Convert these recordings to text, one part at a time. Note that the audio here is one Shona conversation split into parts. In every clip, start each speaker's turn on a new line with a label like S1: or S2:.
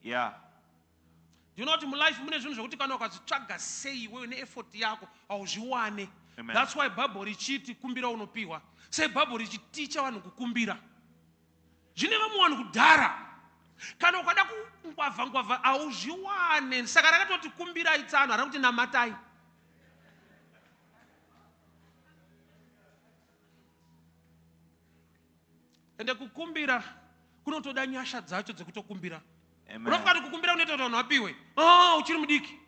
S1: Do you know kuti mulife mune zvinhu zvekuti kana ukazvitsvaga sei iwewe neeffort yako hauzviwane.
S2: Amen.
S1: That's why Bible richiti kumbira unopiwa. Sei Bible richiticha vanhu kukumbira? Zvine vamwe vanhu kudhara kana ukada kungwavha ngwavha hauzviwane. Saka rakatoti kumbirai tsano, harina kuti namatai. Ende kukumbira kunotoda nyasha dzacho dzekutokumbira. Unofunga kuti kukumbira kunoita kuti vanhu vapiwe? Ah, uchiri mudiki.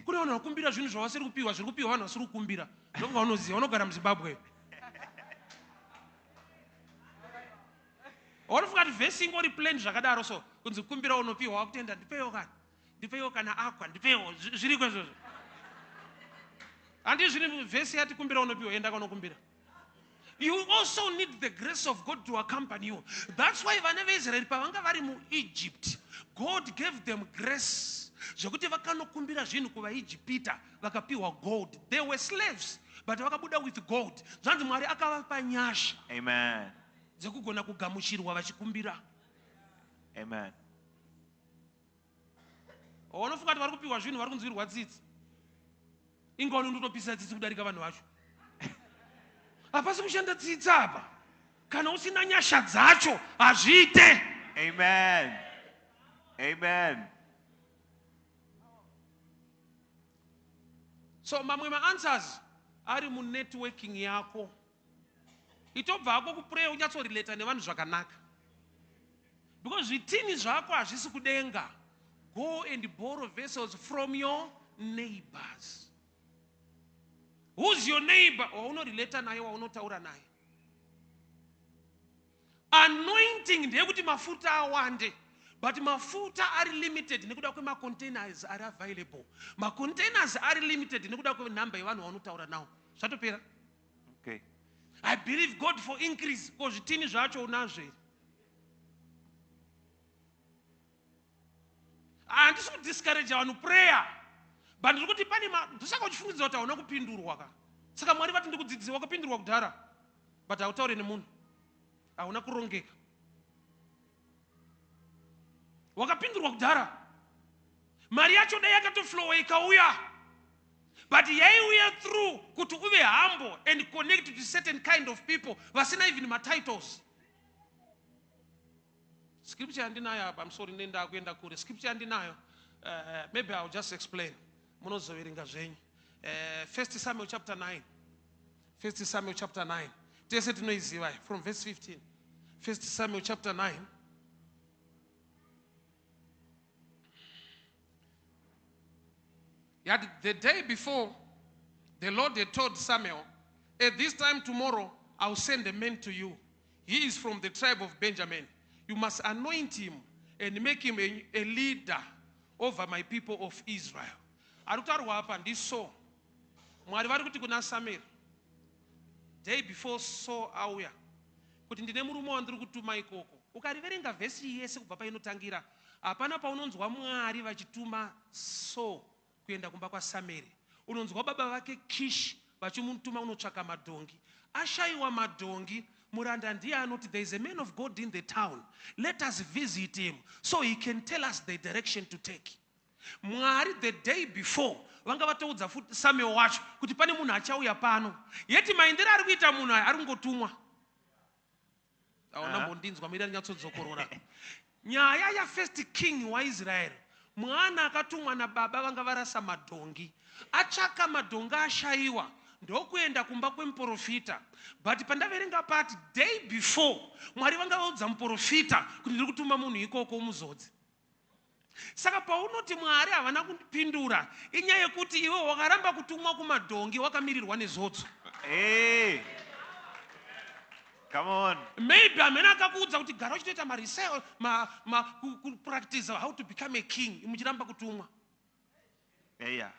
S1: Kune vanhu vakumbira zvinhu zvavasiri kupiwa, zviri kupiwa vanhu vasiri kukumbira. Ndofunga unoziva, unogara muZimbabwe. Unofunga kuti vhesi ingori plain zvakadaro so, kunzi kumbira unopiwa, wakutenda ndipeiwo kana. Ndipeiwo kana aqua, ndipeiwo zviriko izvozvo. Handi zviri vhesi yati kumbira unopiwa, enda kanokumbira. You also need the grace of God to accompany you. That's why vana veIsraeri pavanga vari muEgypt, God gave them grace zvekuti vakanokumbira zvinhu kuvaIjipita vakapiwa gold. They were slaves but vakabuda with gold. Zvanzi Mwari akavapa nyasha.
S2: Amen.
S1: Dzekugona kugamuchirwa vachikumbira.
S2: Amen.
S1: Wanofunga kuti vari kupiwa zvinhu vari kunzwirwa tsitsi. Inga unondotopisa tsitsi kudarika vanhu vacho. Hapasi kushanda tsitsi apa. Kana usina nyasha dzacho hazviite.
S2: Amen. Amen.
S1: So mamwe maanswers ari munetworking yako. Itobva hako kuprayer unyatsorelata nevanhu zvakanaka. Because zvitini zvako hazvisi kudenga. Go and borrow vessels from your neighbors. Who's your neighbor? Waunorelata naye, waunotaura naye. Anointing ndeyekuti mafuta awande. But mafuta ari limited nekuda kwemacontainers ari available. Macontainers ari limited nekuda kwenumber yevanhu vaunotaura nawo. Zvatopera.
S2: Okay.
S1: I believe God for increase. Ko zvitini zvacho unazvo here? Handisi kudiscourage vanhu prayer. But ndiri kuti pane ndosaka uchifungidzira kuti hauna kupindurwa ka. Saka Mwari vati ndikudzidzise wakapindurwa kudhara. But hautaure nemunhu. Hauna kurongeka. Wakapindurwa kudhara. Mari yacho dai yakatoflowa ikauya. But yaiuya through kuti uve humble and connect to certain kind of people vasina even matitles. Scripture yandinayo apa, I'm sorry nenda kuenda kure. Scripture yandinayo, maybe I'll just explain. Munozoverenga zvenyu. 1 Samuel chapter 9. 1 Samuel chapter 9. Tese tinoiziva from verse 15. 1 Samuel chapter 9. Yet the day before, the Lord had told Samuel, at this time tomorrow, I'll send a man to you. He is from the tribe of Benjamin. You must anoint him and make him a leader over my people of Israel. Ari kutaurwa apa ndiSaul. Mwari vari kuti kuna Samuel, day before Saul auya, kuti ndine murume wandiri kutuma ikoko. Ukariverenga vhesi iyi yese kubva painotangira, hapana paunonzwa Mwari vachituma Saul kuenda kumba kwaSameri. Unonzwa baba vake Kish vachimutuma unotsvaka madhongi. Ashaiwa madhongi, muranda ndiye anoti there is a man of God in the town. Let us visit him so he can tell us the direction to take. Mwari the day before vanga vatoudza futi Samuel wacho kuti pane munhu achauya pano. Yeti maendero ari kuita munhu aya ari kungotumwa. Aona mbondinzwa mira ndinyatsodzokorola. Nyaya ya first king waIsrael mwana akatumwa nababa vanga varasa madhongi. Atsvaka madhongi ashaiwa ndokuenda kumba kwemuporofita. But pandaverenga pati day before Mwari vanga vaudza muporofita kuti ndiri kutuma munhu ikoko umuzodze. Saka paunoti Mwari havana kundipindura inyaya yekuti iwe wakaramba kutumwa kumadhongi wakamirirwa nezodzo.
S2: Hey. Come on.
S1: Maybe amene akakuudza kuti gara uchitoita maresale ma, ma, kupractice how to become a king muchiramba kutumwa.
S2: Yeah.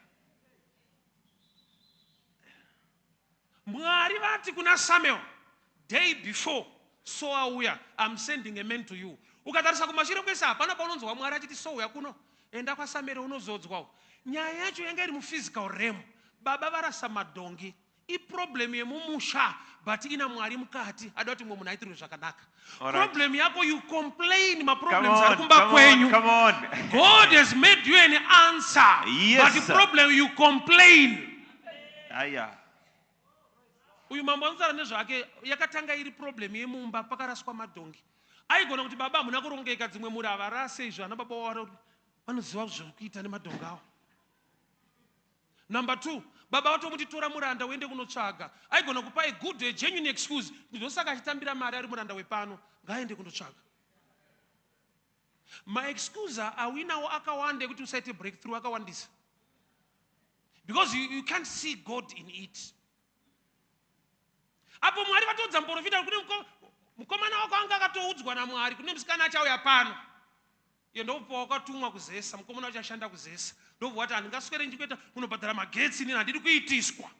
S1: Mwari vati kuna Samuel day before so auya I'm sending a man to you. Ukatarisa kumashure kwese hapana paunonzwa Mwari achiti so uya kuno enda kwaSamuel unozodzwa. Nyaya yacho yanga iri muphysical realm. Baba varasa madhongi. Iproblem yemumusha but ina Mwari mukati ada kuti mumwe munhu aitirwe zvakanaka.
S2: All right.
S1: Problem yako you complain
S2: Come
S1: maproblems ari
S2: on,
S1: kumba
S2: come on,
S1: kwenyu.
S2: come on.
S1: God has made you an answer.
S2: Yes,
S1: but
S2: sir.
S1: problem you complain.
S2: Aya.
S1: Uyu mambo anotaura nezvake yakatanga iri problem yemumba pakaraswa madhongi. Aigona kuti baba hamuna kurongeka dzimwe mhuri havarase izvo ana baba wavo vanoziva zvekuita nemadhongi avo. Number 2, baba vatomuti tora muranda uende kunotsvaga. Aigona kupa a good a genuine excuse. Ndosaka achitambira mari ari muranda wepano. Ngaaende kundotsvaga. Maexcuse awinawo akawanda ekuti usaite breakthrough akawandisa. Because you can't see God in it. Apo Mwari vatoudza muprofita kune mukomana wako anga akatoudzwa naMwari kune musikana achauya pano. Iye ndobva wakatumwa kuzesa, mukomana wacho ashanda kuzesa. Ndobva wati handingaswere ndichikuita kunobhadhara magetsi inini handidi kuitiswa.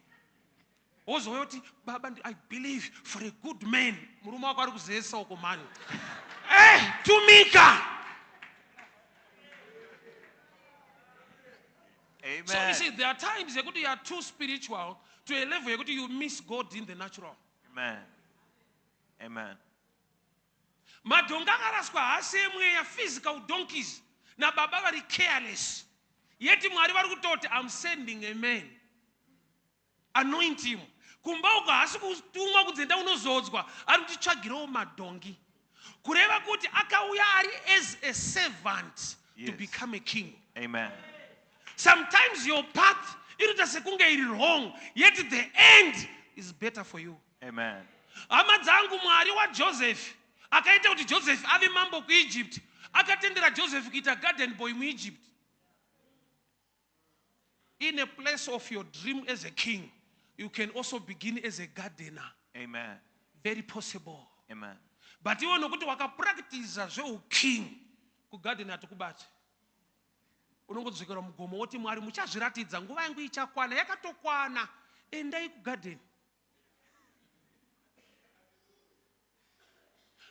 S1: Wozouya kuti baba I believe for a good man. Murume wako ari kuzesa uko mani. Tumika.
S2: Amen.
S1: So you see, there are times yekuti you are too spiritual to a level yekuti you miss God in the natural.
S2: Amen. Amen.
S1: Madhongi akaraswa haasi emweya, physical donkeys nababa vari careless. Yet Mwari vari kutoti I'm sending a man. Anoint him. Kumba uko haasi kutumwa kunzi enda unozodzwa, ari kutitsvagirawo madhongi. Kureva kuti akauya ari as a servant to
S2: Yes.
S1: become a king.
S2: Amen.
S1: Sometimes your path inoita sekunge iri wrong, yet the end is better for you.
S2: Amen.
S1: Hama dzangu, Mwari waJoseph akaita kuti Joseph ave mambo kuEgypt, akatendera Joseph kuita garden boy muEgypt. In a place of your dream as a king, you can also begin as a gardener.
S2: Amen.
S1: Very possible.
S2: Amen.
S1: But iwe nokuti wakapractiza zveuking kugarden hatikubati. Unongodzokera mugomo woti Mwari muchazviratidza nguva yangu ichakwana, yakatokwana. Endai kugarden.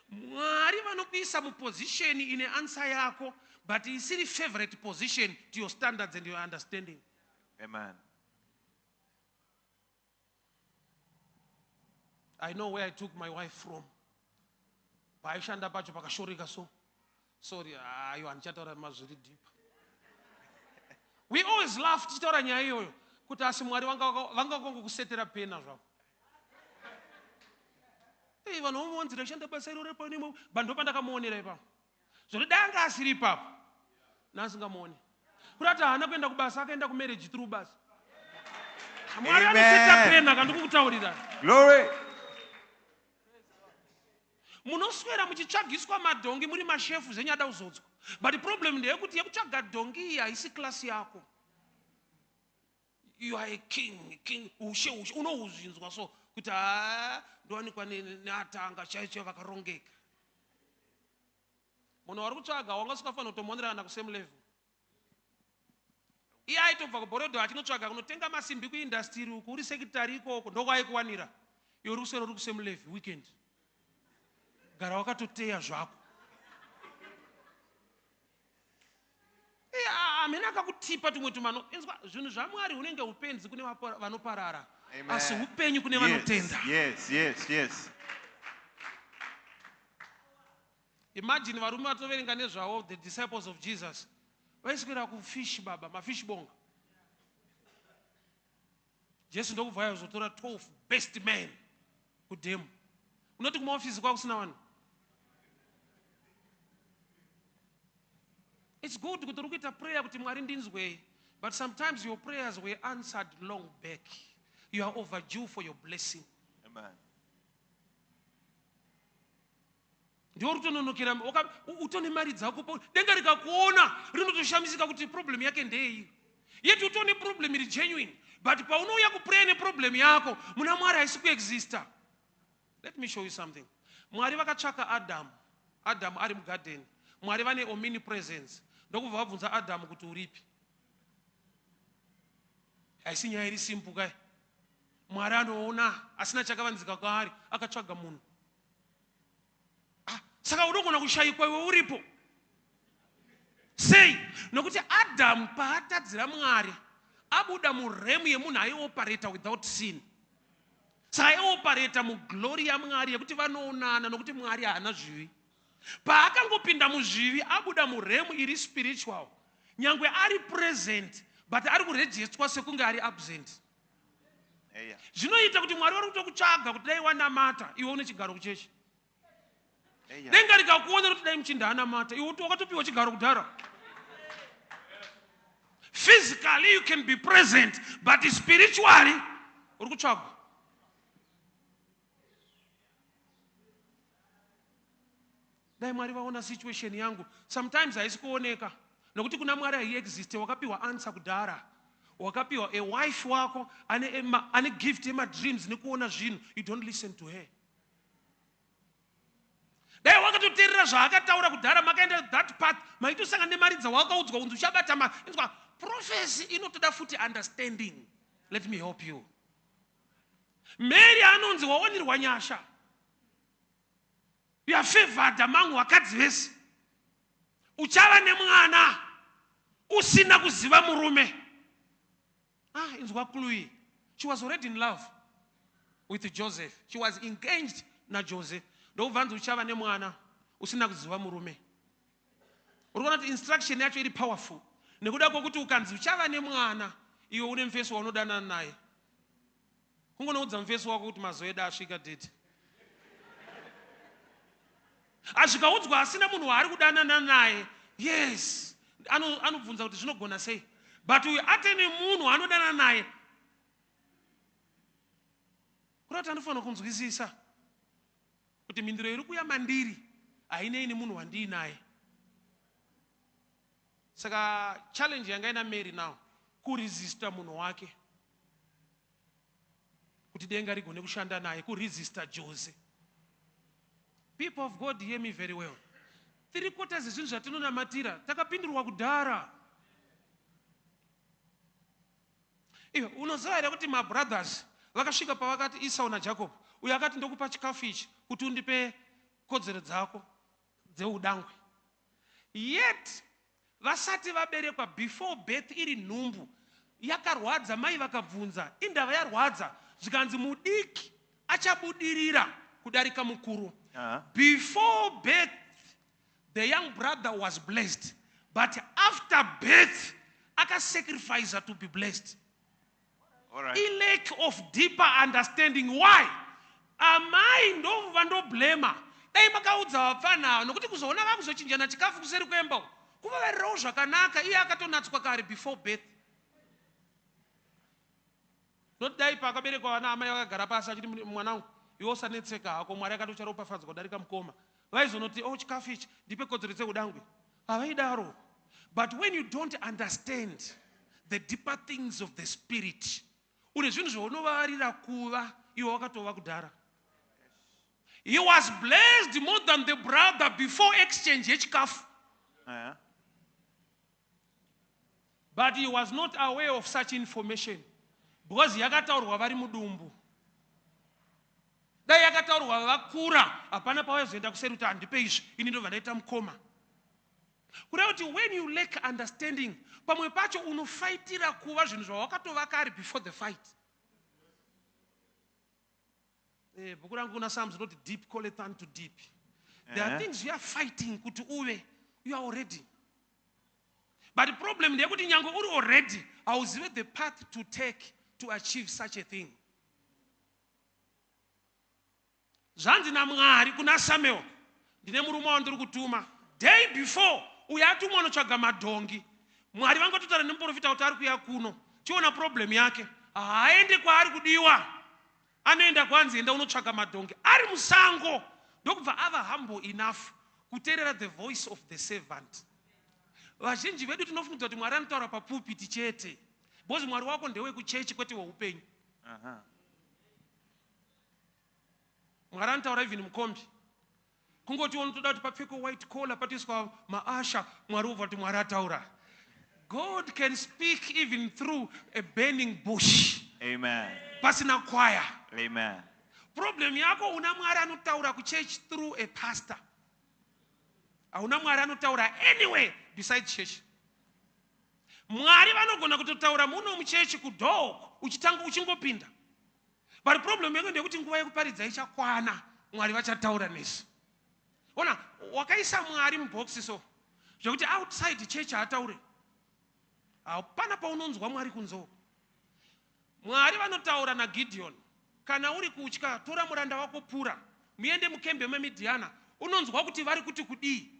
S1: Mwari vanokuisa muposition ine answer yako, but isiri favorite position to your standards and your understanding.
S2: Amen.
S1: I know where I took my wife from. Paishanda pacho pakashoreka so. Sorry, ayo handichataura mazviri deep. We always laugh tichitaura nyaya iyoyo kuti asi Mwari vanga vakangokusetera pena zvavo. Ei, vanhu vomuwanzira kushanda basa iroro pano imo, but ndopandakamuonera ipapo. Zvoti dai anga asiri ipapo, nasingamuoni. Kurati haana kuenda kubasa, akaenda kumarriage through basa. Mwari
S2: Amen.
S1: anoseta pena kandikukutaurira.
S2: Glory.
S1: Munoswera muchitsvagiswa madhongi muri mashefu zvenyu ada kuzodzwa. But problem ndeyekuti yekutsvaga dhongi iyi haisi class yako. You are a king, king, ushe, ushe, unohuzvinzwa so kuti haa ndowanikwa neatanga chaiyo chaiyo vakarongeka. Munhu wari kutsvaga wanga usikafanira kutomuonera kana kusame level. Iye aitobva kuBorodho achinotsvaga kunotenga masimbi kuindastiri uku, uri sekitari ikoko ndokwaikuwanira. Iwe uri kuswera uri kusame level weekend. Gara wakatoteya zvako. Hamene akakutipa tumwe tumano. Inzwa, zvinhu zvaMwari hunenge upenzi kune vanoparara.
S2: Amen.
S1: Asi upenyu kune
S2: Yes,
S1: vanotenda.
S2: yes, yes, yes.
S1: Imagine varume vatoverenga nezvavo, the disciples of Jesus. Vaiswera kufish baba, mafish bonga. Jesu ndokubva azotora 12 best men kudhemu. Unoti kumaofisi kwakusina vanhu? It's good kuti uri kuita prayer kuti Mwari ndinzwei, but sometimes your prayers were answered long back. You are overdue for your blessing.
S2: Amen.
S1: Ndiwe uri kutononokera, utone mari dzako denga rikakuona rinotoshamisika kuti problem yake ndei. Yet utone problem iri genuine, but paunouya kupray neproblem yako muna Mwari haisi kuexista. Let me show you something. Mwari vakatsvaka Adam, Adam ari mugarden. Mwari vane omnipresence. Ndokubva vabvunza Adam kuti uripi. Haisi nyaya iri simple kai. Mwari anoona asina chakavanzika kwaari, akatsvaga munhu. Saka unogona kushayikwa iwe uripo. Sei? Nokuti Adam paatadzira Mwari, abuda muremu yemunhu aioperata without sin. Saka aiopareta muglory yaMwari yekuti vanoonana nokuti Mwari haana zvivi. Paakangopinda muzvivi abuda muremu iri spiritual, nyangwe ari present but ari kurejestwa sekunge ari absent. Zvinoita kuti Mwari vari kutokutsvaga kuti dai wanamata iwe une chigaro kuchechi. Denga rikakuona kuti dai muchinda anamata iwe wakatopiwa chigaro kudhara. Physically you can be present but spiritually uri kutsvagwa. Dai Mwari vaona situation yangu. Sometimes haisi kuoneka nokuti kuna Mwari haiexiste. Wakapiwa answer kudhara, wakapiwa a wife wako ane gift yemadreams nekuona zvinhu. You don't listen to her. Dai wakatoteerera zvaakataura kudhara, makaenda that path, maitosangana nemari dzawakaudzwa kunzi uchabata ma inzwa. Prophecy inotoda futi understanding. Let me help you. Mary anonzi wawanirwa nyasha, you are favored among vakadzi vese, uchava nemwana usina kuziva murume. Ah, inzwa clue. She was already in love with Joseph. She was engaged naJoseph, ndokubva nzi uchava nemwana usina kuziva murume. Uri kuona kuti instruction yacho iri powerful nekuda kwokuti ukanzi uchava nemwana iwe une mufesi waunodanana naye, kungonoudza mufesi wako kuti mazuva edu asvika date. Azvikaudzwa asina munhu waari kudanana naye, yes, anobvunza kuti zvinogona sei, but uyu ate nemunhu waanodanana naye, kuda kuti anofanira kunzwisisa kuti mhinduro iri kuuya mandiri hainei nemunhu wandiinaye. Saka challenge yanga ina Mary now kuresista munhu wake kuti denga rigone kushanda naye, kuresista Jose. People of God, hear me very well. 3/4 zvezvinhu zvatinonamatira takapindurwa kudhara. Iwe unoziva here kuti mabrothers vakasvika pavakati, Esau naJacob, uyo akati ndokupa chikafu ichi kuti undipe kodzero dzako dzeudangwe, yet vasati vaberekwa, before birth, iri nhumbu yakarwadza, mai vakabvunza indava yarwadza, zvikanzi mudiki achabudirira kudarika mukuru. Before birth the young brother was blessed, but after birth akasacrifice to be blessed.
S2: All right.
S1: Ilack of deeper understanding. Why? Amai ndobva ndoblema, dai makaudza vapfana, nokuti kuzoona vakuzochinjana chikafu kuseri kwemba uku, kuvavarirawo zvakanaka, iye akatonatswa kare before birth. Noti dai paakaberekwa vana, amai vakagara pasi achiti, "Mwanangu, iwe usanetseka hako, Mwari akati ucharopafadzwa kudarika mukoma," vaizonoti, "Oh, chikafu ichi, ndipe kodzero dzekudangwe"? Havaidaro. But when you don't understand the deeper things of the spirit, une zvinhu zvaunovavarira kuva iwe wakatova kudhara. He was blessed more than the brother before exchange yechikafu, but he was not aware of such information because yakataurwa vari mudumbu. Dai yakataurwa vakura, hapana pavaizoenda kuseri kuti handipe izvi, ini ndobva ndaita mukoma. Kureva kuti when you lack understanding, pamwe pacho unofaitira kuva zvinhu zvawakatova kare before the fight. Bhuku rangu kuna Psalms rinoti, "Deep calleth unto deep." There are things you are fighting kuti uve, you are already, but the problem ndeyekuti nyange uri already, hauzive the path to take to achieve such a thing. Zvanzi naMwari kuna Samuel, "Ndine murume wandiri kutuma." Day before uyo atumwa anotsvaga madhongi, Mwari vangototaura nemuprofita kuti ari kuya kuno, chiona problem yake. Haaende kwaari kudiwa, anoenda kwanzi enda unotsvaga madhongi. Ari musango ndokubva ava humble enough kuteerera the voice of the servant. Vazhinji vedu tinofungidzwa kuti Mwari anotaura papulpit chete, because Mwari wako ndewekuchechi, kwete weupenyu. Mwari anotaura even mukombi. Kungoti unotoda kuti papfekwe white collar, patoiswa maushers, Mwari wobva kuti Mwari ataura. God can speak even through a burning bush.
S2: Amen.
S1: Pasina kwaya.
S2: Amen.
S1: Problem yako, una Mwari anotaura kuchurch through a pastor. Hauna Mwari anotaura anyway besides church. Mwari vanogona kutotaura muno muchechi, kudoor uchitanga uchingopinda. But problem yako ndeyekuti nguva yekuparidza ichakwana, Mwari vachataura nesu. Ona, wakaisa Mwari mubhokisi, so zvekuti outside church haataure. Hapana paunonzwa Mwari kunzoko. Mwari vanotaura naGideon: "Kana uri kutya, tora muranda wako Pura, muende mukembe meMidhiana, unonzwa kuti vari kuti kudii."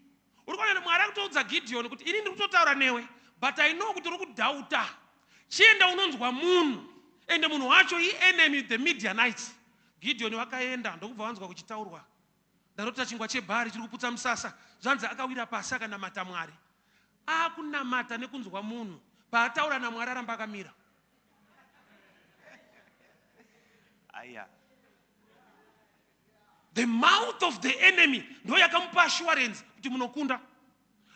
S1: Uri kuona, Mwari akutoudza Gideon kuti ini ndiri kutotaura newe, but I know kuti uri kudoubta. Chienda unonzwa munhu, ende munhu wacho ienemy, the Midianites. Gideon vakaenda, ndokubva vanzwa kuchitaurwa, "Ndarota chingwa chebhari chiri kuputsa musasa." Zvanzi akawira pasi akanamata Mwari. Akunamata nekunzwa munhu. Paataura naMwari, aramba akamira.
S2: Aya.
S1: The mouth of the enemy ndo yakamupa assurance kuti munokunda.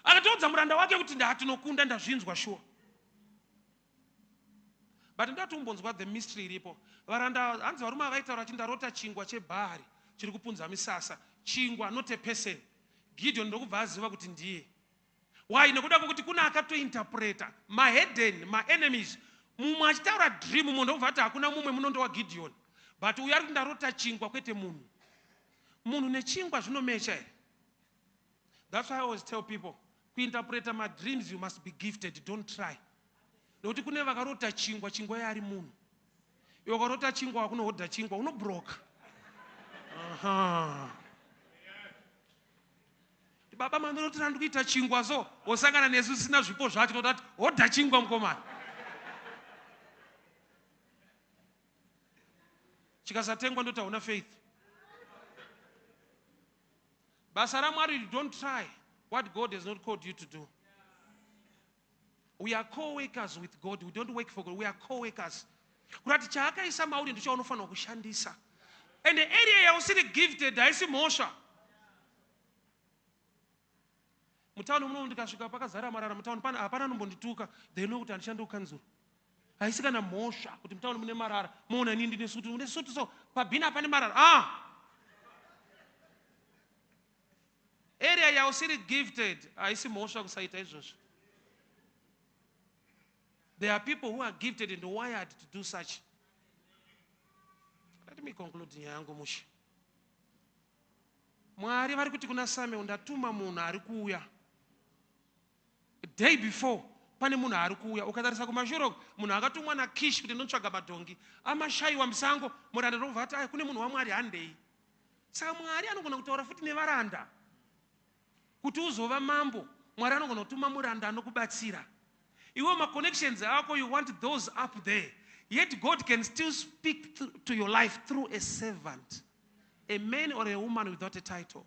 S1: Akatoudza muranda wake kuti ndatinokunda, ndazvinzwa sure. But ndati umbonzwa the mystery iripo. Varanda, hanzi varume avaitaura vachi, "Ndarota chingwa chebhari chiri kupunza misasa." Chingwa, not a person. Gideon ndokubva aziva kuti ndiye. Why? Nekuda kwekuti kuna akatointerpreta maheden, maenemies. Mumwe achitaura dream, mumwe ndokubva ati hakuna mumwe, munondo waGideon. But uyu ari kuti ndarota chingwa, kwete munhu. Munhu nechingwa zvinomecha here? That's why I always tell people, kuinterpreta madreams you must be gifted. Don't try, nekuti kune vakarota chingwa, chingwa yaari munhu. Iwe ukarota chingwa, wakunohodha chingwa, unobroka. Aha. Baba, mandorotera ndikuita chingwa, so wosangana nesu sina zvipo zvacho, totati hodha chingwa, mukomana. Chikasatengwa, ndoti hauna faith. Basa raMwari, you don't try what God has not called you to do. We are co-workers with God. We don't work for God, we are co-workers. Kurati chaakaisa mauri ndicho kushandisa. And the area yausiri gifted haisi mhosva. Mutauni muno ndikasvika pakazara marara mutauni pana, hapana anombondituka. They know kuti handishandi kukanzuro. Haisi kana mhosva kuti mutauni mune marara, moona inini ndine sutu, une sutu, so pabhini pane marara. Ah, area yausiri gifted haisi mhosva kusaita izvozvo. There are people who are gifted and wired to do such. Let me conclude nyaya yangu mushe. Mwari vari kuti kuna Samuel, "Ndatuma munhu ari kuuya." Day before, pane munhu ari kuuya. Ukatarisa kumashure, munhu akatumwa naKish kuti ndotsvaga madhongi, amashayiwa musango. Muranda ndobva ati, "Ai, kune munhu waMwari, handei." Saka Mwari anogona kutaura futi nevaranda. Kuti uzova mambo, Mwari anogona kutuma muranda anokubatsira iwe. Maconnections ako, you want those up there, yet God can still speak to your life through a servant, a man or a woman without a title.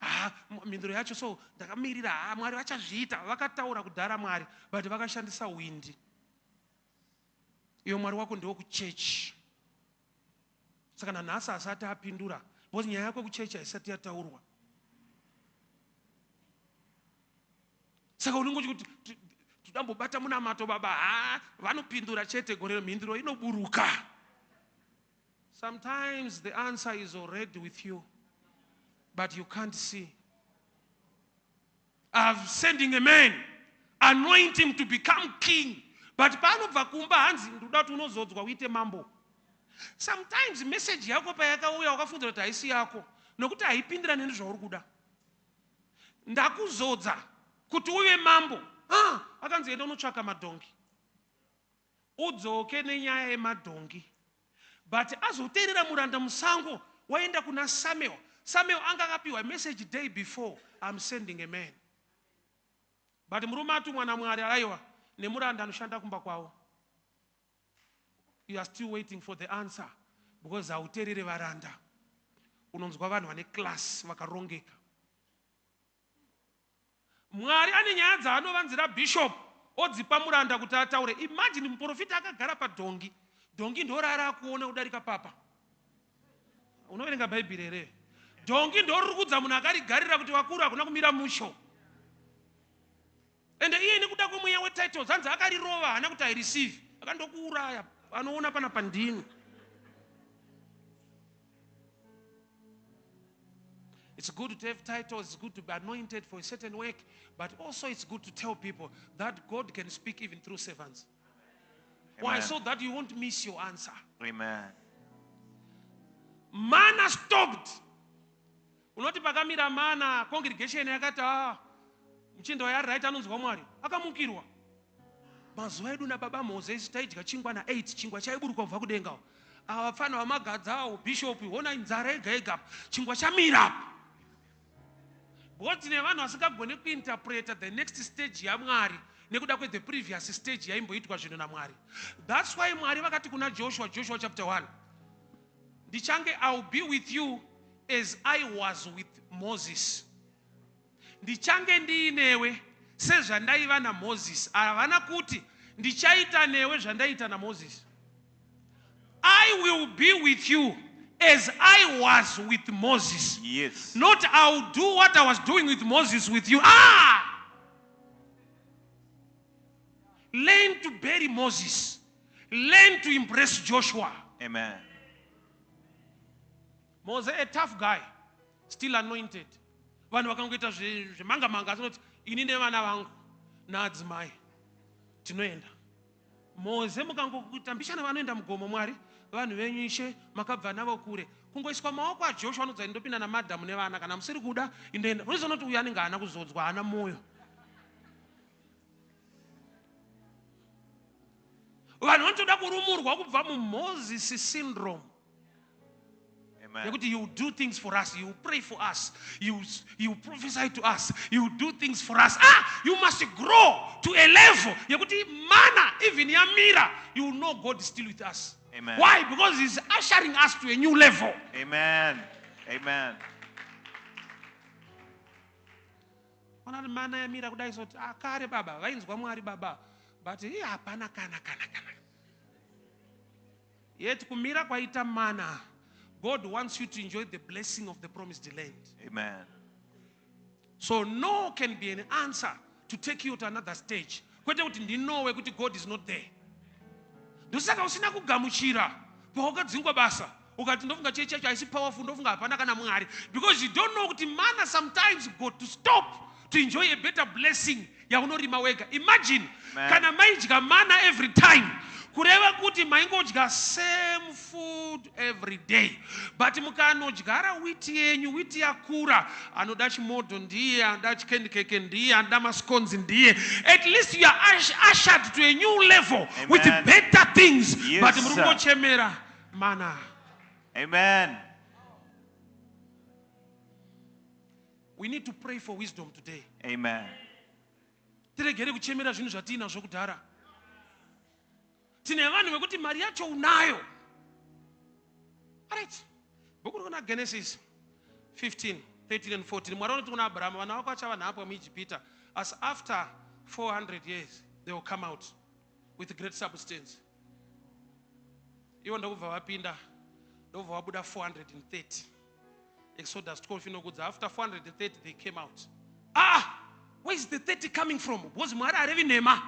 S1: Ah, mhinduro yacho, so ndakamirira. Ha, Mwari vachazviita. Vakataura kudhara Mwari, but vakashandisa hwindi. Iyo Mwari wako ndewekuchechi, saka nanhasi asati apindura because nyaya yako kuchechi haisati yataurwa. Saka unenge uchikuti tudambobata munamato, baba. Ha, vanopindura chete gore, mhinduro inoburuka. Sometimes the answer is already with you, but you can't see. I'm sending a man, anoint him to become king. But paanobva kumba, hanzi ndoda kuti unozodzwa uite mambo. Sometimes message yako payakauya, wakafunzira kuti haisi yako nokuti haipindirani nezvauri kuda. Ndakuzodza kuti uve mambo. Ah, akanzi enda unotsvaka madhongi, udzoke nenyaya yemadhongi. But azoteerera muranda musango, waenda kuna Samuel. Samuel anga akapiwa message day before, "I'm sending a man." But murume atumwa naMwari, aiwa, nemuranda anoshanda kumba kwavo. You are still waiting for the answer because hauteerere varanda. Unonzwa vanhu vane class, vakarongeka. Mwari ane nyaya dzaanovanzira bishop, odzipa muranda kuti ataure. Imagine muprofita akagara padhongi. Dhongi ndorara akuona kudarika papa. Unoverenga Bhaibheri here? Dhongi ndoriri kudza munhu akarigarira kuti vakuru hakuna kumira musho. Ende iye nekuda kwemweya wetitles, hanzi akarirova, haana kuti aireceive, akandokuuraya. Anoona pana pandini. It's good to have titles, it's good to be anointed for a certain work, but also it's good to tell people that God can speak even through servants. Why?
S2: Amen.
S1: So that you won't miss your answer.
S2: Amen.
S1: Mana stopped. Unoti pakamira mana, congregation yakati, ah, muchinda uyu ari right, anonzwa Mwari. Akamukirwa. Mazuva edu nababa Moses taidya chingwa na 8, chingwa chaiburuka kubva kudenga. Ava vapfana vamagadza awo bishop, hona nzara yega yega, chingwa chamira. Because tine vanhu vasingagone kuinterpreta the next stage yaMwari nekuda kwe the previous stage yaimboitwa zvinhu naMwari. That's why Mwari vakati kuna Joshua, Joshua chapter 1, ndichange I will be with you as I was with Moses. Ndichange ndiinewe sezvandaiva naMoses. Havana kuti ndichaita newe zvandaita naMoses. I will be with you as I was with Moses.
S2: Yes.
S1: Not I will do what I was doing with Moses with you. Ah! Learn to bury Moses. Learn to embrace Joshua.
S2: Amen.
S1: Moses, a tough guy, still anointed. Vanhu vakangoita zvemanga manga, asinoti ini nevana vangu naadzimai tinoenda. Mose mukangotambishana vanoenda mugomo, Mwari vanhu venyu ishe makabva navo kure. Kungoiswa maoko aJoshua anodza ndopinda namadhamu nevana, kana musiri kuda indoenda. Unozoona kuti uyu anenge haana kuzodzwa, haana moyo. Vanhu vanotoda kurumurwa kubva muMoses syndrome.
S2: Amen.
S1: Yekuti you do things for us, you pray for us, you prophesy to us, you do things for us. You must grow to a level yekuti mana even yamira, you know God is still with us.
S2: Amen.
S1: Why? Because he's ushering us to a new level.
S2: Amen. Amen.
S1: Ona mana yamira kudai so kuti, kare baba vainzwa Mwari baba, but iye hapana kana kana kana. Yet kumira kwaita mana, God wants you to enjoy the blessing of the promised land.
S2: Amen.
S1: So no can be an answer to take you to another stage. Kwete kuti ndinowe kuti God is not there. Ndosaka usina kugamuchira pawakadzingwa basa ukati ndofunga chechi chacho haisi powerful, ndofunga hapana kana Mwari, because you don't know kuti mana sometimes got to stop to enjoy a better blessing yaunorima wega. Imagine
S2: Amen.
S1: kana maidya mana every time, kureva kuti maingodya same food every day, but mukanodyara wheat yenyu, wheat yakura, anoda chimodho ndiye, anoda chicandy cake ndiye, anoda mascones ndiye, at least you are ushered to a new level
S2: Amen.
S1: with better things.
S2: Yes,
S1: but muri
S2: sir.
S1: kungochemera mana.
S2: Amen.
S1: We need to pray for wisdom today.
S2: Amen.
S1: Tiregere kuchemera zvinhu zvatiinazvo kudhara. Tine vanhu vekuti mari yacho unayo. Alright. Bhuku rikuna Genesis 15, 13 and 14. Mwari vanoti kuna Abraham, vana vako vachava nhapwa muIjipita, asi after 400 years they will come out with great substance. Ivo ndokubva vapinda, ndokubva vabuda 430. Exodus 12 inokudza, after 430 they came out. Where is the 30 coming from? Because Mwari harevi nhema.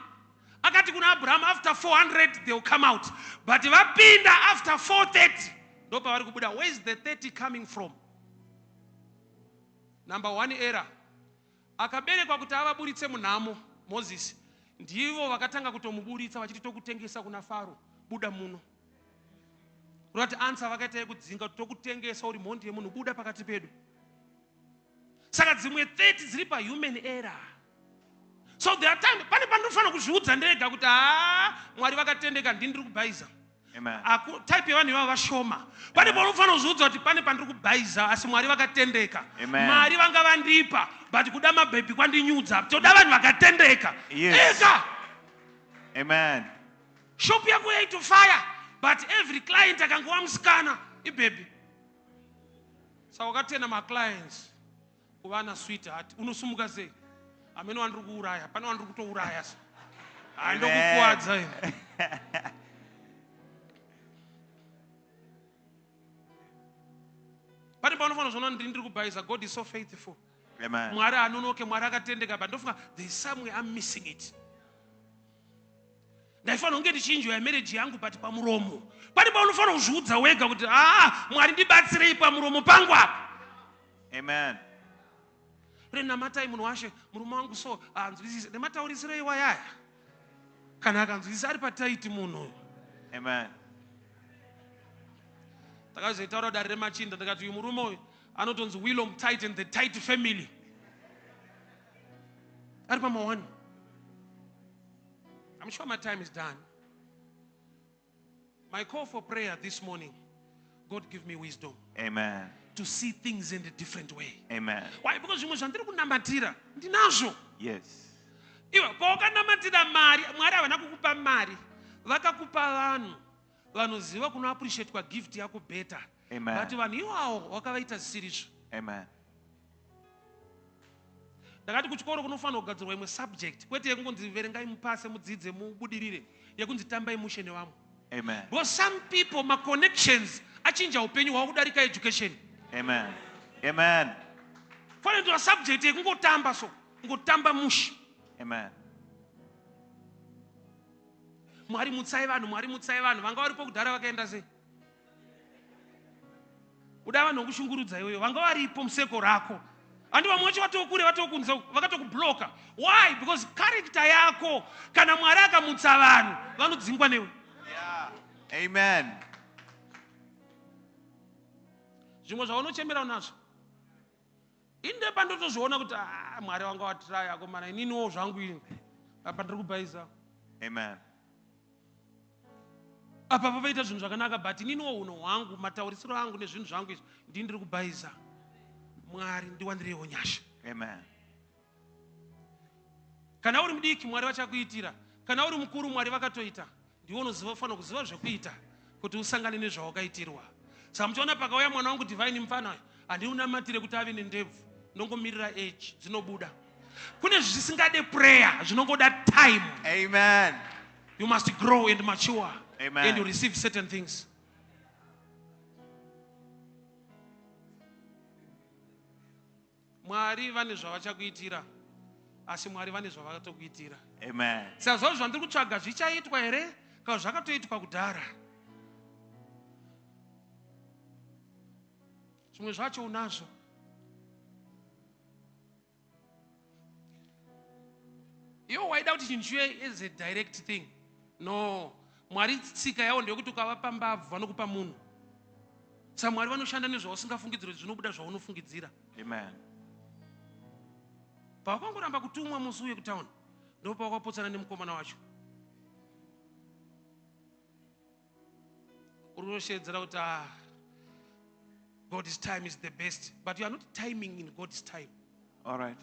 S1: Akati kuna Abraham, after 400 they will come out. But vapinda after 430, ndopavari kubuda. Where is the 30 coming from? Number one error. Akaberekwa kuti avaburitse munhamo, Moses. Ndivo vakatanga kutomuburitsa vachiti tokutengesa kuna Faro, buda muno. Kurati answer vakaita yekudzinga kuti tokutengesa uri mhondi yemunhu, buda pakati pedu. Saka dzimwe 30 dziri pa human error. So there are time pane pandinofanira kuzviudza ndega kuti Mwari vakatendeka, ndini ndiri kubhaiza.
S2: Amen.
S1: Aku, type yevanhu ivava vashoma. Pane paunofanira kuzviudza kuti pane pandiri kubhaiza, asi Mwari vakatendeka.
S2: Amen.
S1: Mwari vanga vandipa, but kuda mabhebhi kwandinyudza. Toda vanhu vakatendeka.
S2: Yes.
S1: Ega.
S2: Amen.
S1: Shop yako yaitofaya, but every client akangova musikana ibhebhi. Saka wakatenda maclients kuva na sweetheart, unosumuka sei? Amene wandiri kuuraya, pane wandiri kutouraya sa. Hai, ndokukuwadza ini. Pane paunofanira kuzoona kuti ndiri kubhaiza, God is so faithful.
S2: Amen.
S1: Mwari anonoke, Mwari akatendeka, but ndofunga there is somewhere I'm missing it. Ndaifanira kunge ndichinjoya marriage yangu, but pamuromo. Pane paunofanira kuzviudza wega kuti, Mwari ndibatsirei pamuromo pangu apa.
S2: Amen.
S1: Kune namatai munhu washe, murume wangu so anzwisise. Nemataurisiro iwayaya. Kana akanzwisisa ari pataiti munhu.
S2: Amen.
S1: Ndakazoitaura dare remachinda, ndikati uyu murume uyu anotonzi Willom Tight and the Tight family. Ari pama1. I'm sure my time is done. My call for prayer this morning, God give me wisdom
S2: Amen.
S1: To see things in a different way.
S2: Amen.
S1: Why? Because zvimwe zvandiri kunamatira ndinazvo. Iwe pawakanamatira mari, Mwari havana kukupa mari, vakakupa vanhu vanoziva kunoappreciatwa gift yako better.
S2: Amen.
S1: But vanhu iwawo wakavaita zisirizvo.
S2: Amen.
S1: Ndakati kuchikoro kunofanira kugadzirwa imwe subject, kwete yekungonzi verengai mupase mudzidze mubudirire, yekunzi tambai mushe nevamwe.
S2: Amen.
S1: Because some people, maconnections achinja upenyu hwavo kudarika education.
S2: Amen. Amen.
S1: Fanira subject yekungotamba, so kungotamba mushe.
S2: Amen.
S1: Mwari mutsai vanhu, Mwari mutsai vanhu vanga varipo kudhara vakaenda sei? Uda vanhu vokushungurudza iweyo vanga varipo museko rako, handi vamwe vacho vatokure vatokunze vakatokubloka. Why? Because character yako, kana Mwari akamutsa vanhu vanodzingwa newe.
S2: Yeah. Amen.
S1: Zvimwe zvaunochemera unazvo, inde pandotozviona kuti, "Ah, Mwari wanga watiraya akomana, ininiwo zvangu ini apa ndiri kubhaisa."
S2: Amen.
S1: Apa pavaita zvinhu zvakanaka, but ininiwo unhu hwangu, mataurisiro angu nezvinhu zvangu izvi, ndini ndiri kubhaisa. Mwari ndiwanireiwo nyasha.
S2: Amen.
S1: Kana uri mudiki, Mwari vachakuitira. Kana uri mukuru, Mwari vakatoita. Ndiwe unoziva, ufanira kuziva zvekuita kuti usangane nezvawakaitirwa. Saka muchiona pakauya mwana wangu Divine, mufana uyu, handiunamatire kuti ave nendebvu, ndongomirira age dzinobuda. Kune zvisingade prayer, zvinongoda time.
S2: Amen.
S1: You must grow and mature.
S2: Amen.
S1: And you receive certain things. Mwari vane zvavachakuitira, asi Mwari vane zvavakatokuitira.
S2: Amen.
S1: Saka zvavo zvandiri kutsvaga zvichaitwa here kana zvakatoitwa kudhara? Zvimwe zvacho unazvo. Iwo waida kuti chinhu chive as a direct thing. No, Mwari tsika yavo ndeyekuti ukavapa mbabvu vanokupa munhu. Saka Mwari vanoshanda nezvausingafungidziri kuti zvinobuda zvaunofungidzira.
S2: Amen.
S1: Pawakangoramba kutumwa musi uye kutauni, ndo pawakapotsana nemukomana wacho. Uri kutoshedzera kuti, "Ah, God's time is the best," but you are not timing in God's time.
S2: All right.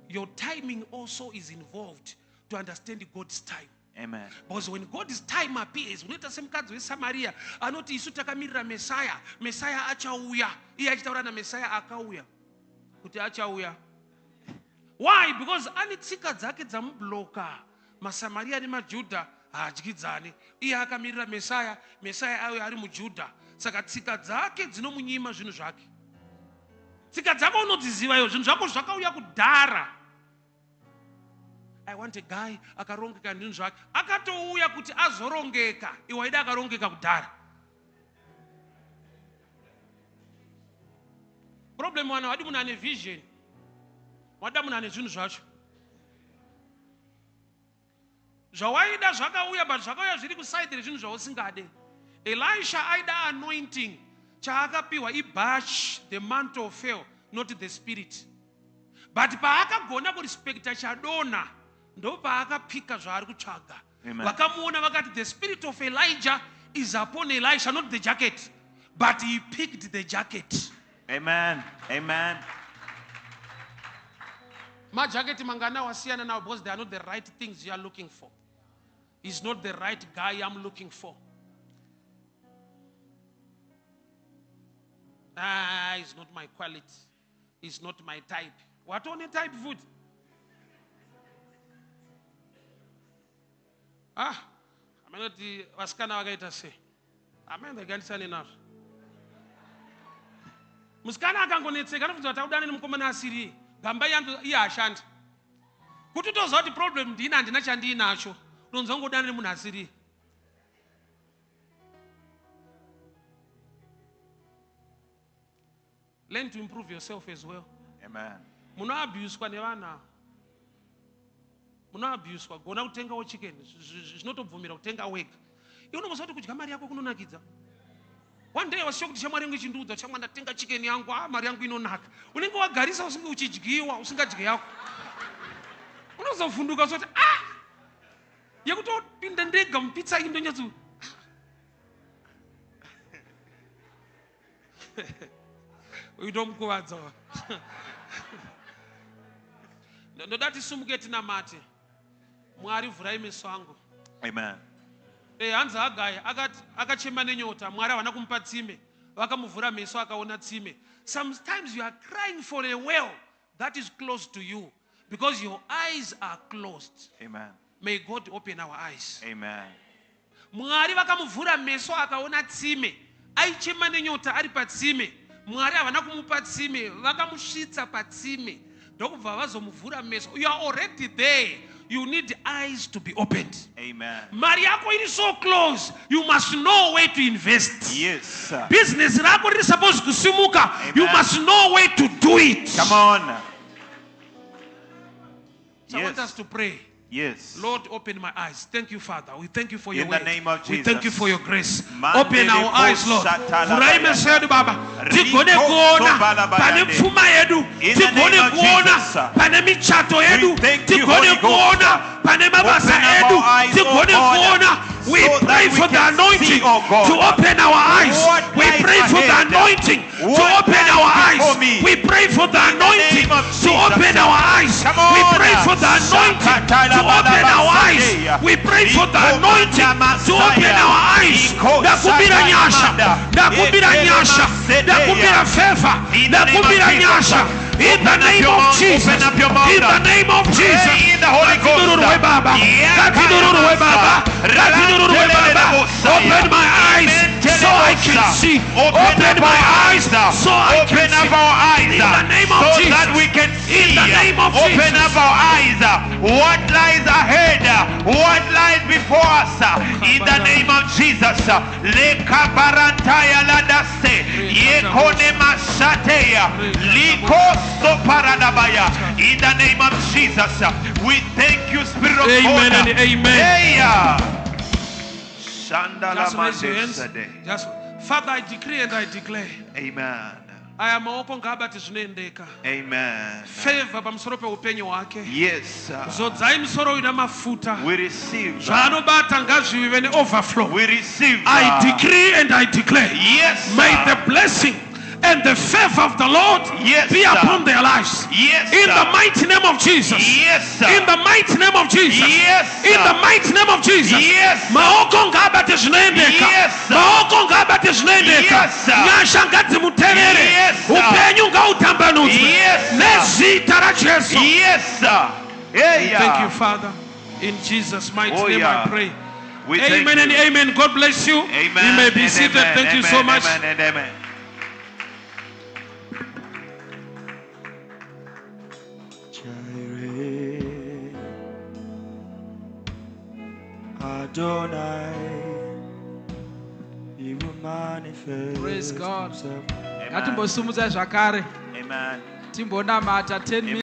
S1: Your timing also is involved to understand God's time.
S2: Amen.
S1: Because when God's time appears, unoita semukadzi weSamariya anoti, "Isu takamirira Mesaya, Mesaya achauya." Iye achitaura naMesaya akauya kuti achauya. Why? Because ane tsika dzake dzamubloka. MaSamariya nemaJudha haadyidzani. Iye akamirira Mesaya, Mesaya auya ari muJudha, saka tsika dzake dzinomunyima zvinhu zvake. Tsika dzako unodziziva iwo, zvinhu zvako zvakauya kudhara. I want a guy akarongeka nezvinhu zvake. Akatouya kuti azorongeka, iwe waida akarongeka kudhara. Problem, vanhu havadi munhu ane vision, wada munhu ane zvinhu zvacho. Zvawaida zvakauya, but zvakauya zviri kuside rezvinhu zvausingade. Elisha aida anointing, chaakapiwa ibhachi. The mantle fell, not the spirit. But paakagona kurespecta chadonha, ndo paakapika zvaari kutsvaga.
S2: Amen.
S1: Vakamuona vakati, "The spirit of Elijah is upon Elisha," not the jacket, but he picked the jacket.
S2: Amen. Amen.
S1: Majaketi mangana wasiyana nawo because they are not the right things you are looking for. He's not the right guy I'm looking for. Ah, he's not my quality, he's not my type. Watone type futi. Ah, amenoti vasikana vakaita sei? Amene ndagandisane nazvo. Musikana akangonetseka anobvunza kuti akudana nemukomana asiri gamba, iye hashandi. Kuti utoziva kuti problem ndini, handina chandiinacho, unonzwa ngodana nemunhu asiri. Learn to improve yourself as well.
S2: Amen.
S1: Munoabhuswa nevanhu ava, munoabhuswa. Gona kutengawo chicken. Zvinotobvumira kutenga wega. Iwe unomboziva kuti kudya mari yako kunonakidza. One day I was shocked, shamwari yangu ichindiudza, shamwari ndatenga chicken yangu, ah, mari yangu inonaka. Unenge wagarisa usinge uchidyiwa, usingadyi yako. Unozovhunduka usoti, ah, yekutopinda ndega mupizza iyi ndonyatso. Uyu ndomukuvadza. Ndoda tisumuke tinamate. Mwari vhurai meso angu.
S2: Amen.
S1: Hanzi Hagai akati akachema nenyota, Mwari havana kumupa tsime, vakamuvhura meso akaona tsime. Sometimes you are crying for a well that is close to you because your eyes are closed.
S2: Amen.
S1: May God open our eyes.
S2: Amen.
S1: Mwari vakamuvhura meso akaona tsime. Aichema nenyota ari patsime. Mwari havana kumupa tsime, vakamusvitsa patsime. Ndokubva vazomuvhura meso. You are already there. You need eyes to be opened.
S2: Amen.
S1: Mari yako iri so close. You must know where to invest.
S2: Yes.
S1: Business rako riri supposed kusimuka. You
S2: Amen.
S1: must know where to do it.
S2: Come on.
S1: So I want
S2: Yes.
S1: us to pray.
S2: Yes.
S1: Lord, open my eyes. Thank you, Father. We thank you for your
S2: In the
S1: word.
S2: name of
S1: We thank you
S2: Jesus.
S1: for your grace.
S2: Mandele
S1: Open our eyes, Lord.
S2: kosatala
S1: Vhurai
S2: bayanda.
S1: meso edu, Baba. Tigone
S2: Riko
S1: kuona
S2: sobala
S1: pane
S2: bayande.
S1: pfuma yedu.
S2: In the
S1: Tigone
S2: name of
S1: kuona
S2: Jesus.
S1: pane michato yedu.
S2: thank you,
S1: Tigone
S2: Holy Ghost.
S1: kuona pane mabasa
S2: Open up
S1: edu.
S2: our eyes, O
S1: Tigone
S2: God,
S1: kuona. We
S2: so that
S1: pray
S2: we
S1: for the
S2: can
S1: anointing
S2: see, O God,
S1: to open our eyes.
S2: what
S1: We
S2: lies
S1: pray for the
S2: ahead.
S1: anointing to
S2: What
S1: open
S2: lies
S1: our
S2: before
S1: eyes.
S2: me.
S1: We pray for the
S2: In the
S1: anointing
S2: name of
S1: to
S2: Jesus.
S1: open our eyes.
S2: Come
S1: We
S2: on.
S1: pray for the anointing to open our eyes. We pray for the anointing to open our eyes. Ndakumbira nyasha. Ndakumbira nyasha. Ndakumbira favor.
S2: In the name of
S1: Ndakumbira
S2: Jesus.
S1: nyasha. In the
S2: Open up
S1: name
S2: your
S1: of
S2: mouth.
S1: Jesus.
S2: Open up your mouth.
S1: In the name of Jesus.
S2: Pray in the Holy Ghost.
S1: Ngatidururwe Baba. Ngatidururwe Baba. Ngatidururwe Baba. Open my eyes so I can see.
S2: Open,
S1: Open
S2: up
S1: my
S2: our
S1: eyes so I can
S2: Open
S1: see.
S2: up our eyes
S1: In the name of
S2: so
S1: Jesus.
S2: that we can see.
S1: In the name of
S2: Open
S1: Jesus.
S2: up our eyes. What lies ahead? What lies before us? In the name of Jesus. Lekabarantaya ladase. Yekone masateya. Likosoparadabaya. In the name of Jesus. We thank you, Spirit of
S1: Amen
S2: God.
S1: and amen.
S2: Hey, Shandala
S1: Just raise your hands.
S2: mande
S1: Just, Father, I decree and I declare.
S2: Amen.
S1: Aya maoko ngaabate zvinoendeka.
S2: Amen.
S1: Favor pamusoro peupenyu hwake.
S2: Yes.
S1: Zodzai musoro uyu namafuta.
S2: We receive.
S1: Zvaanobata ngazvive neoverflow.
S2: We receive.
S1: I decree and I declare.
S2: Yes.
S1: May the blessing and the favor of the Lord
S2: Yes,
S1: be
S2: sir.
S1: upon their lives.
S2: Yes,
S1: In
S2: sir.
S1: the mighty name of Jesus.
S2: Yes, sir.
S1: In the mighty name of Jesus.
S2: Yes, sir.
S1: In the mighty name of Jesus.
S2: Yes, sir.
S1: Maoko ngaabate zvinoendeka.
S2: Yes, sir.
S1: Maoko ngaabate zvinoendeka.
S2: Yes, sir.
S1: Nyasha ngadzimutevere.
S2: Yes, sir.
S1: Upenyu ngautambanudzwe.
S2: Yes, sir.
S1: Nezita raJesu.
S2: Yes, sir. Hey,
S1: Thank you, Father. In Jesus' mighty
S2: Oh,
S1: name
S2: yeah.
S1: I pray.
S2: We thank
S1: Amen and
S2: you.
S1: amen. God bless you.
S2: Amen.
S1: You may be
S2: and
S1: seated.
S2: amen,
S1: Thank you
S2: amen,
S1: so much.
S2: Amen and amen.
S3: Jireh, Adonai, He will manifest
S4: Praise God.
S3: Himself.
S4: Ngatimbosumudzai zvakare
S2: Amen.
S4: timbonamata 10 minutes.